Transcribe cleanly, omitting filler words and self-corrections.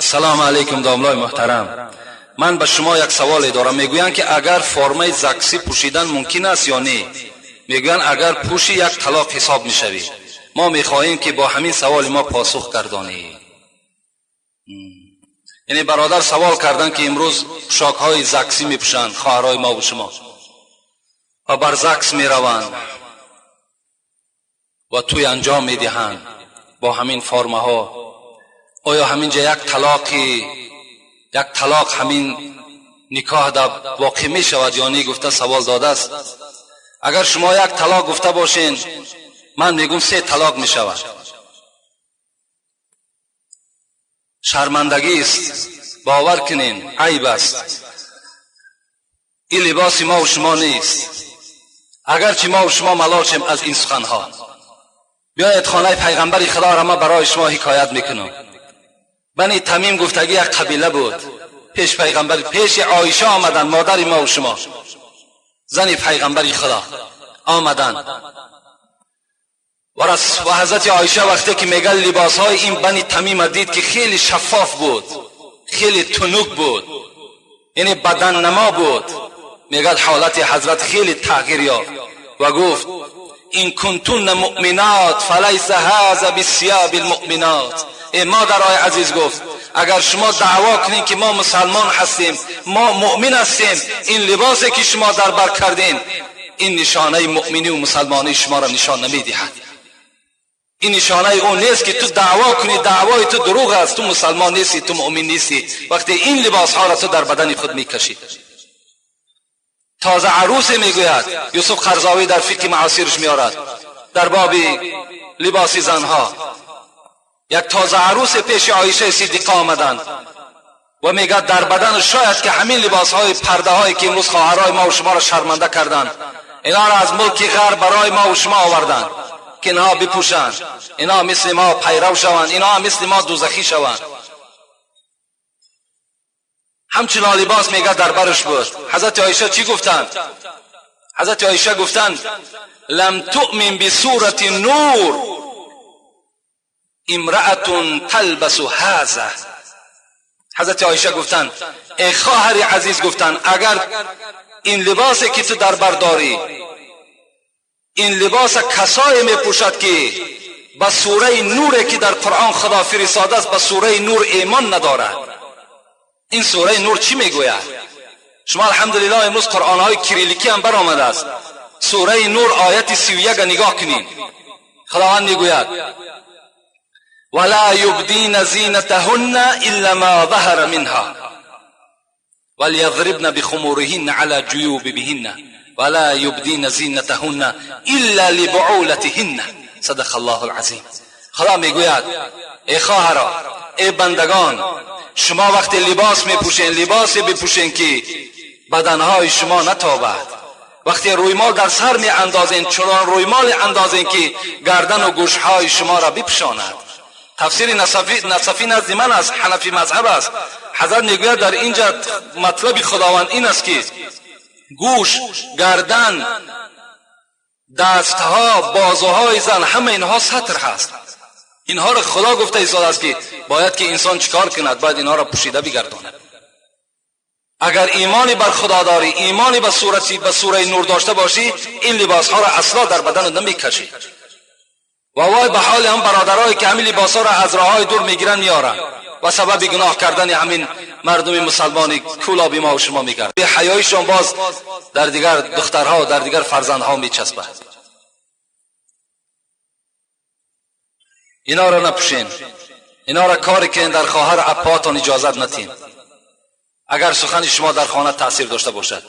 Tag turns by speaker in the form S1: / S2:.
S1: Ассалому алайкум, домлои муҳтарам. Ман ба шумо як саволе дорам. Мегӯянд, ки агар формаи ЗАГСӣ пӯшидан мумкин аст ё не? Мегӯянд, агар пӯшӣ, як талоқ ҳисоб мешавӣ. Мо мехоҳем, ки бо ҳамин саволи мо посух гардонӣ. Яъне бародар савол карданд, ки имрӯз пӯшокҳои ЗАГСӣ мепӯшанд хоҳарҳои мо ва шумо ва бар ЗАГС мераванд ва тӯй анҷом медиҳанд бо ҳамин формаҳо. Оё ҳаминҷа як талоқ ҳамин никоҳ дар воқеъ мешавад ё не, гуфта савол додааст. Агар шумо як талоқ гуфта бошен, ман мегӯм, се талоқ мешавад. Шармандагист, бовар кунен, айб аст. Ин либоси мо шумо нест, агарчи мо шумо малол шем аз ин суханҳо. Биёед, хонаи пайғамбари худоро ман барои шумо ҳикоят мекунам. Бани Тамим гуфтагӣ як қабила буд. Пеш пайғамбар, пеши Оиша омаданд, модари мо шумо, зани пайғамбари худо омаданд ва ҳазрати Оиша вақте ки мегӯяд, либосҳои ин Бани Тамима дид, ки хеле шаффоф буд, хеле тунук буд, яъне баданнамо буд, мегӯяд, ҳолати ҳазрат хеле тағйир ёфт ва гуфт: «Ин кунтунна муъминот фалайса ҳаза бисияби лмуъминот». Э модарои азиз, гуфт, агар шумо даъво кунед, ки мо мусалмон ҳастем, мо муъмин ҳастем, ин либосе ки шумо дар бар кардем, ин нишонаи муъминӣ мусалмонии шуморо нишон намедиҳад. Ин нишонаи он нест, ки ту даъво кунӣ. Даъвои ту дурӯғ аст, ту мусалмон нестӣ, ту муъмин нестӣ, вақте ин либосҳоро ту дар бадани худ мекашӣ. Тоза арӯсе, мегӯяд Юсуф Қарзовӣ, дар фиқҳи муосирш меорад дар боби либоси занҳо, як тоза арӯсе пеши Оишаи Сиддиқа омаданд ва мегӯяд, дар бадан шояд ки ҳамин либосҳои пардаҳое, ки имрӯз хоҳарҳои мо шуморо шарманда карданд, инҳоро аз мулки ғарб барои мо шумо оварданд, ки инҳо бипӯшанд, инҳо мисли мо пайрав шаванд, инҳо мисли мо дӯзахӣ шаванд. Ҳамчунон либос, мегӯяд, дар барш буд. Ҳазрати Оиша чӣ гуфтанд? Ҳазрати Оиша гуфтанд: «Лам туъмин бисурати нур имраатун талбасу ҳаза». Ҳазрати Оиша гуфтанд: «Эй хоҳари азиз, гуфтанд, агар ин либосе ки ту дар бар дорӣ, ин либоса касое мепӯшад, ки ба сураи нуре, ки дар Қуръон Худо фиристодааст, ба сураи нур эъмон надорад». Ин сураи нур чӣ мегӯяд? Шумо, алҳамдулиллоҳ, имрӯз қуръонҳои кирилликӣ ҳам баромадааст. Сураи нур, ояти 31-а нигоҳ кунед. Худованд мегӯяд: «ولا يبدين زينتهن إلا ما ظهر منها وليضربن بخمورهن على جيوبهن ولا يبدين زينتهن إلا لبعولتهن». صدق الله العظیم. خدا میگوید: ای خواهرا، ای بندگان، شما وقتی لباس میپوشین، لباسی بپوشین که بدنهای شما نتابد. وقتی رویمال در سر می اندازین، چنان رویمال اندازین که گردن و گوشهای شما را بپوشاند. تفسیر نصفی نزد من است، حنفی مذهب است. حضرت میگوید، در اینجا مطلب خداوند این است که گوش، گردن، دستها، بازوهای زن، همه اینها ستر هست. اینها را خدا گفته ایستاده است که باید که انسان چیکار کند؟ باید اینها را پوشیده بگرداند. اگر ایمانی بر خدا داری، ایمانی به سوره نور داشته باشی، این لباس ها را اصلا در بدن نمیکشی. و وای به حال هم برادرایی که همین لباس ها را از راه های دور میگیرن، میارن و سبب گناه کردن همین مردم مسلمانی کولابی ما و شما میگرد. بی حیایشان باز در دیگر دخترها و در دیگر فرزندها میچسبد. اینا را نپوشین، اینا را کاری که در خواهر اپاتان اجازت نتین، اگر سخن شما در خانه تاثیر داشته باشد.